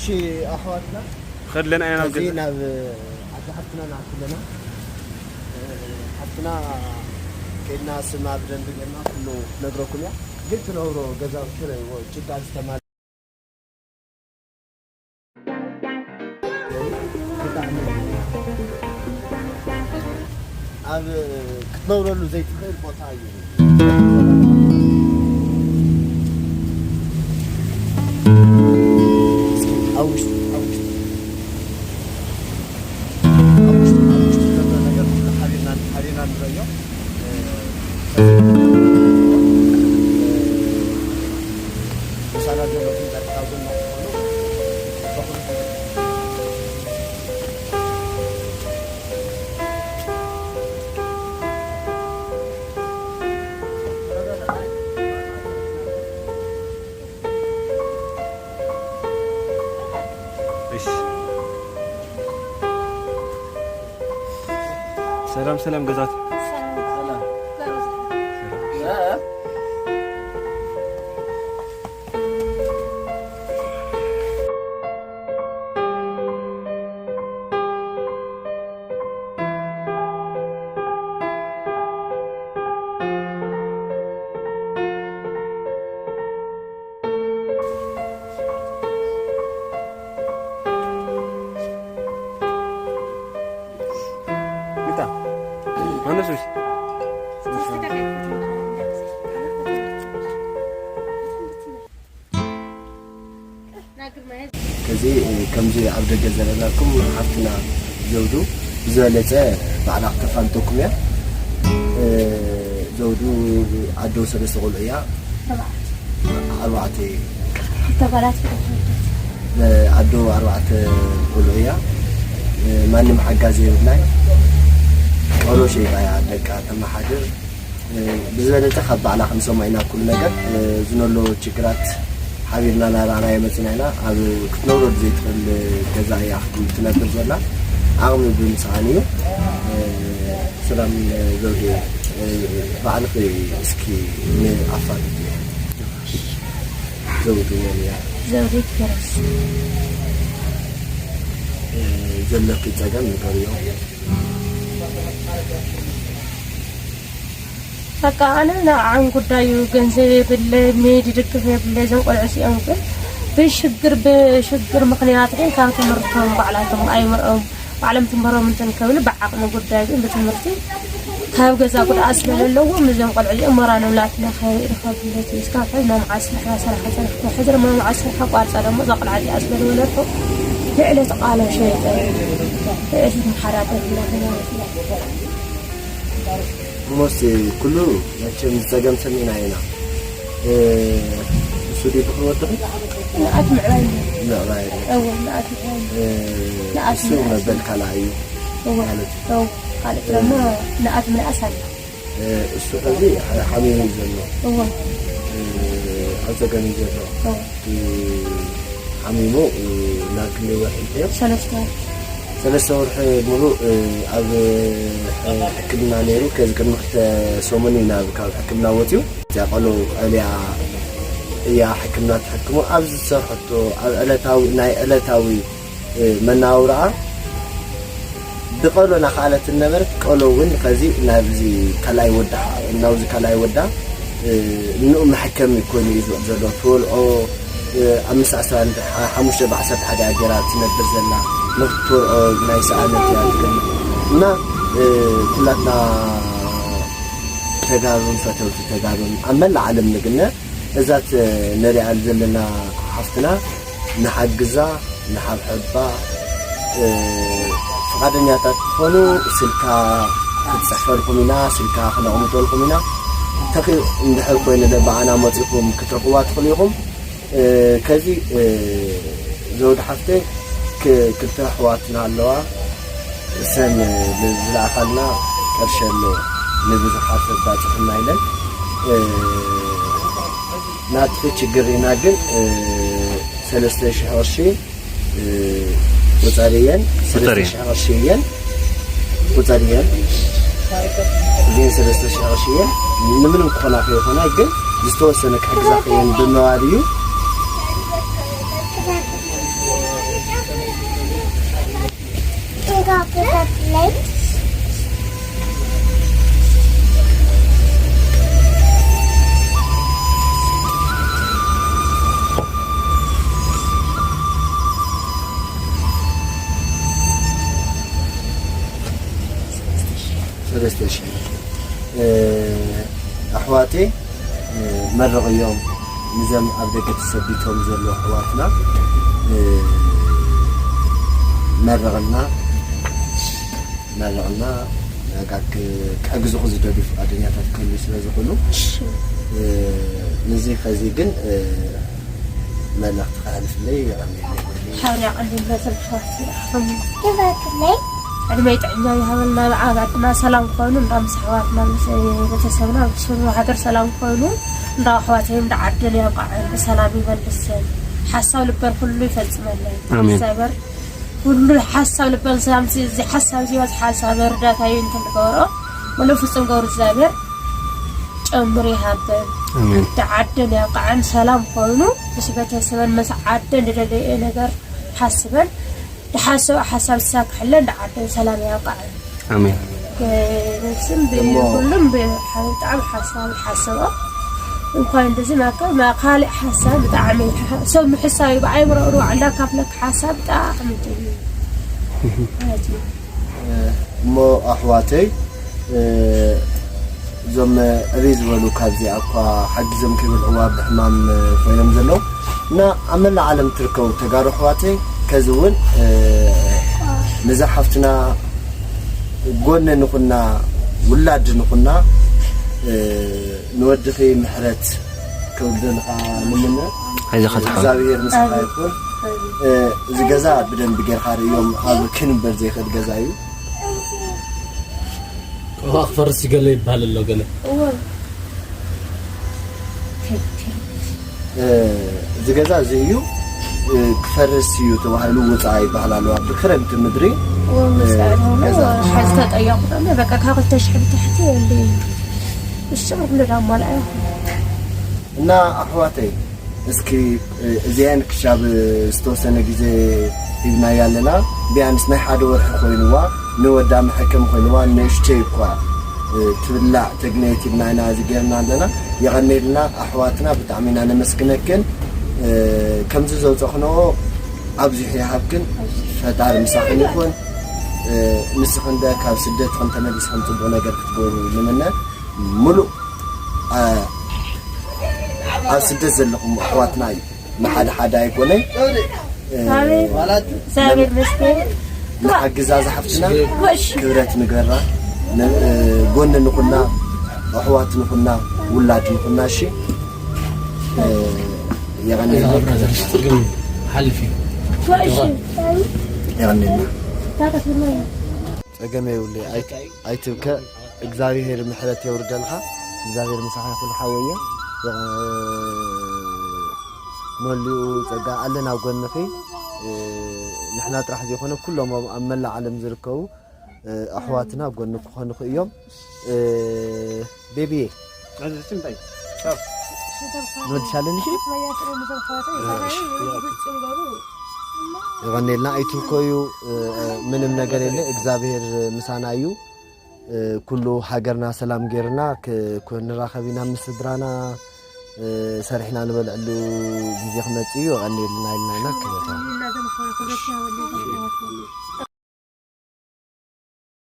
እሺ ኣሕዋትና፣ ከድለና ኢና ናብ እዚ ገዛ። ናብ ዓዲ ሓፍትና ንኣቱ ኣለና። ሓፍትና ከድና ስማ ብደንብ ጌርና ኩሉ ነግረኩም እያ። ግን ትነብሮ ገዛውቲ ናይ ጭቃ ዝተማ ኣብ ክትነብረሉ ዘይትኽእል ቦታ እዩ። ኣብ ውሽጢ፣ ኣብ ውሽጢ፣ ኣብ ውሽጢ፣ ኣብ ውሽጢ ዘሎ ነገር ኩሉ ሓቢርና፣ ሓቢርና ንረእዮ። ምሳና ዘሎ ፊልም ካብ ጎና ትኾኑ። እሺ። ሰላም ሰላም ገዛት። ከዚ ከምዚ ኣብ ደገ ዘለናኩም ሓፍትና ዘውዱ ብዝበለጸ ባዕላ ክተፋልጠኩም እያ። ዘውዱ ኣዶ ሰለስተ ቆልዑ እያ። ኣርባዕተ ኣዶ ኣርባዕተ ቆልዑ እያ። ማንም ሓጋዚ የብላን። ቆሎ ሸይጣ እያ ደቃ ተመሓድር። ብዝበለጸ ካብ ባዕላ ክንሰምዖ ኢና ኩሉ ነገር። ዝነሎ ችግራት ሓቢርና እናረኣናዮ መጺና ኢና። ኣብ ክትነብሮ ዘይትኽእል ገዛ እያ ክትነብር ዘላ። ዓቕሚ ብምስኣን እዩ። ሰላም ዘውዴ፣ ባዕልኺ እስኪ ንኣፋልጥዮ። ዘውዱ መን እያ? ዘውዲት ገረስ። ዘለኪ ጸገም ንገርዮ። በቃ ኣነ ንዓን ጉዳዩ ገንዘብ የብለ፣ ሜድ ይድግፍ የብለ፣ እዞም ቆልዑ እዚኦም ግን ብሽግር፣ ብሽግር ምኽንያት ግን ካብ ትምህርቶም ባዕላቶም ኣይምርኦም፣ ባዕሎም ትንበሮም እንትን ከብሉ ብዓቕሚ ጉዳይ ግን ብትምህርቲ ካብ ገዛ ጉድኣት ስለ ዘለዎም እዞም ቆልዑ እዚኦም ሞራሎም ላትና ከይርኸብለት እዩ። እስካብ ሕዚ መምዓት ስርሓ ሰራሓ ሰራሕኩ። ሕዚ ድማ መምዓት ስርሓ ቋርፃ ደግሞ እዛ ቆልዓ እዚኣ ስለ ዝወለድኩ ልዕሊ እቲ ቃሎ ሸይጠ ልዕሊ ተሓዳደር እናተባለት እያ። እሞስ ኩሉ መቸም ዝጸገም ሰሚዕና ኢና። እ፣ እሱ ድዩ ትኽሪ ወድኺ? ንኣት ምዕባይ እዩ። ምዕባይ እዩ። እወ፣ ንኣት ምዕባይ እዩ። እ፣ ንኣት እሱ ምዕባይ። መበል ካልኣ እዩ እወ፣ ማለት እዩ። እወ፣ ካልእ ድማ ንኣት ምንኣስ ኣሎ። እ፣ እሱ ሕዚ ሓ-፣ ሓሚሙ እዩ ዘሎ። እወ። እ፣ ኣብ ጸገም እዩ ዘሎ። እወ። እ፣ ሓሚሙ፣ እ፣ ናብ ክንደይ ወርሒ እንተዮ? ሰለስተ ወርሒ። ሰለስተ ወርሒ ሙሉእ፣ እ፣ ኣብ፣ እ፣ ሕክምና ነይሩ። ከዚ ቅድሚ ክልተ ሰሙን እዩ ናብ፣ ካብ ሕክምና ወፂኡ። እዚኣ ቆሎ ዕልያ እያ ሕክምና ትሕክሞ። ኣብ ዝሰርሐቶ፣ ኣብ ዕለታዊ፣ ናይ ዕለታዊ፣ እ፣ መነባብሮኣ ብቆሎ እናኸኣለት ዝነበረት ቆሎ እውን ከዚ ናብዚ ካልኣይ ወዳ፣ ናብዚ ካልኣይ ወዳ፣ እ፣ ንኡ መሐከሚ ኮይኑ እዩ ዝውዕል ዘሎ። ትበልዖ፣ እ፣ ኣብ ምስ ዓሰርተ ሓሙሽተ ብዓሰርተ ሓደ እያ ገይራ ትነብር ዘላ። ንክትበልዖ ናይ ሰኣነት እያ ትብል። እና፣ እ፣ ኩላትና ተጋሩን ፈተውቲ ተጋሩን ኣብ መላእ ዓለም ንግነ እዛ ት-፣ ንሪኣ ዘለና ሓፍትና ንሓግዛ፣ ንሓብሐባ፣ እ፣ ፍቓደኛታት ትኾኑ ስልካ ክትጽሕፈልኩም ኢና፣ ስልካ ክነቕምጠልኩም ኢና። ተኺ-፣ እንድሕር ኮይኑ ለ ብኣና መጺኹም ክትረኽብዋ ትኽእሉ ኢኹም። እ፣ ከዚ፣ እ፣ ዘውዲ ሓፍተይ ክ-፣ ክልተ ኣሕዋትና ኣለዋ። እሰን፣ እ፣ ዝለኣኻልና ቅርሸን ንብዙሓት ባጽሑና ኢለን። እ፣ ናትኺ ችግር ኢና ግን፣ እ፣ ሰለስተ ሽሕ ቅርሺ፣ እ፣ ቁጸሪ እየን። ቁጸሪ። ሰለስተ ሽሕ ቅርሺ እየን። ቁጸሪ እየን። እዚአን ሰለስተ ሽሕ ቅርሺ እየን። ንምንም ክኾና ከይኾና ግን ዝተወሰነ ክሕግዛኺ እየን ብምባል እዩ። እሺ፣ እ፣ ኣሕዋተይ፣ እ፣ መርቕዮም፣ ንዘም ኣብ ደገ ተሰዲቶም ዘለዉ ኣሕዋትና፣ እ፣ መርቕና፣ መርቕና፣ በቃ ክ-፣ ክሕግዙኹ ዝደልዩ ፍቓደኛታት ክህልዉ ስለ ዝኾኑ፣ እሺ። እ፣ ንዚ ኸዚ ግን፣ እ፣ መልእኽቲ ከሕልፍለይ የቐንየለይ። ሓርያ ቀሊል ነዘም ኣሕዋት ይርኣኹም። ይባርክለይ። ዕድመ ጥዕና ይሃበልና። ኣብ ዓድና ሰላም ኮይኑ፣ እንዳ ምስ ኣሕዋትና፣ ምስ ቤተሰብና፣ ምስ ኩሉ ሃገር ሰላም ኮይኑ፣ እንዳ ኣሕዋተይ፣ እንዳ ዓድን ያብቃዕን፣ ብሰላም ይመልሰን። ሓሳብ ልበን ኩሉ ይፈጽመለን። ኣሜን። እግዚኣብሔር ኩሉ ሓሳብ ልበን ሰላም፣ እዚ ሓሳብ እዚ በዚ ሓሳብ እርዳታ እዩ እንትን ንገብሮ። ሙሉ ፍጹም ገብሩ እግዚኣብሔር ጨምሩ ይሃበን። ኣሜን። እንዳ ዓድን ያብቃዕን፣ ሰላም ኮይኑ፣ ምስ ቤተሰበን ምስ ዓድን ዝደለየ ነገር ሓስበን፣ ዝሓሰበ ሓሳብ ዝሳክሐለን፣ እንዳ ዓድን ሰላም ያብቃዕን። ኣሜን። እ፣ ስም ብ-፣ እሞ ኩሉም ብ-፣ ብጣዕሚ ሓሳብ ይሓሰቦ። እንኳን እንደዚ ማካ-፣ ማ-፣ ካልእ ሓሳብ ብጣዕሚ ሰብ ምሕሳብ እዩ። ብኣይምሮ ሩባ እንዳካፍለክ ሓሳብ ብጣዕሚ ጥሩ እዩ። ማለት እዩ። እ፣ እሞ ኣሕዋተይ፣ እ፣ እዞም ዕብይ ዝበሉ ካብዚኣ እኳ ሓጊዞም ከይበልዕዋ ብሕማም ኮይኖም ዘለዉ እና ኣብ መላእ ዓለም ትርከቡ ተጋሩ ኣሕዋተይ፣ ከዚ እውን፣ እ፣ ነዛ ሓፍትና ጎኒ ንኹና፣ ውላድ ንኹና፣ እ፣ ንወድኺ ምሕረት ከውርደልኻ ንምነ። ኣይዞኻ ተሓወ። እግዚኣብሔር ምሳኻ ይኹን። እ፣ እዚ ገዛ ብደንቢ ጌርካ ርእዮም፣ ኣብ ክንበር ዘይኽእል ገዛ እዩ። እዋ ክፈርስ ይገለ ይበሃል ኣሎ ገለ። እዋ። እ፣ እዚ ገዛ እዚ እዩ፣ እ፣ ክፈርስ እዩ ተባሂሉ ውፃ ይበሃል ኣሎ። ኣብ ክረምቲ ምድሪ፣ እዋ፣ እ፣ ውፃ ተብሎ ገዛ። ሕዚ ተጠየቑ ተብሎ፣ በቃ፣ ካብ ክልተ ሽሕ ብታሕቲ የለ እዩ። እሱ ኩሉ ዳማልኣ ይኹን። እና ኣሕዋተይ፣ እስኪ፣ እ፣ እዚኣን ክሻብ ዝተወሰነ ግዜ ሂብናያ ኣለና። ቢያንስ ናይ ሓደ ወርሒ ኮይንዋ፣ ንወዳ መሐከም ኮይንዋ፣ ንእሽተይ እኳ፣ እ፣ ትብላዕ ተግነየት ሂብና ኢና እዚ ጌርና ኣለና። የቐኔልና ኣሕዋትና፣ ብጣዕሚ ኢና ነመስግነክን። እ፣ ከምዚ ዘውፀኽንኦ ኣብዚሑ ይሃብክን። ፈጣሪ ምሳኽን ይኹን። እ፣ ንስኽን ደ ካብ ስደት ከም ተመሊስኽን ፅቡቕ ነገር ክትገብሩ ንምነ። ሙሉእ፣ እ፣ ኣብ ስደት ዘለኹም ኣሕዋትና እዩ። ንሓደ ሓደ ኣይኮነይ። እ፣ ኣሜን። እግዚኣብሔር ይመስገን። ንሓግዛ ዝሓፍትና ወሽ። ክብረት ንገራ። ን-፣ እ፣ ጎኒ ንኹና፣ ኣሕዋት ንኹና፣ ውላድ ንኹና፣ እሺ? እ፣ የቐንየልና። ግን ሓልፍ እዩ። ወሽ። የቐንየልና። ታቀስ ብሎ። ጸገም የብሉይ። ኣይ-፣ ኣይትብከ። እግዚኣብሔር ምሕረት የውርደልካ። እግዚኣብሔር ምሳኻ ይኹን ሓወየ። የ-፣ መሊኡ ጸጋ ኣለና ኣብ ጎንኺ። እ፣ ንሕና ጥራሕ ዘይኮነ ኩሎም ኣብ፣ ኣብ መላእ ዓለም ዝርከቡ፣ እ፣ ኣሕዋትና ኣብ ጎኒ ክኾኑኺ እዮም። እ፣ ቤቢዬ፣ ንወድሻለን እሺ? የቐኔልና። ኣይትብከዩ። እ፣ ምንም ነገር የለ። እግዚኣብሔር ምሳና እዩ። እ፣ ኩሉ ሃገርና ሰላም ጌርና ክ-፣ ክንራኸብ ኢና ምስ ስድራና፣ እ፣ ሰሪሕና ንበልዐሉ ግዜ ክመጽእ እዩ። የቐኔልና ኢልና ኢና ክበታ።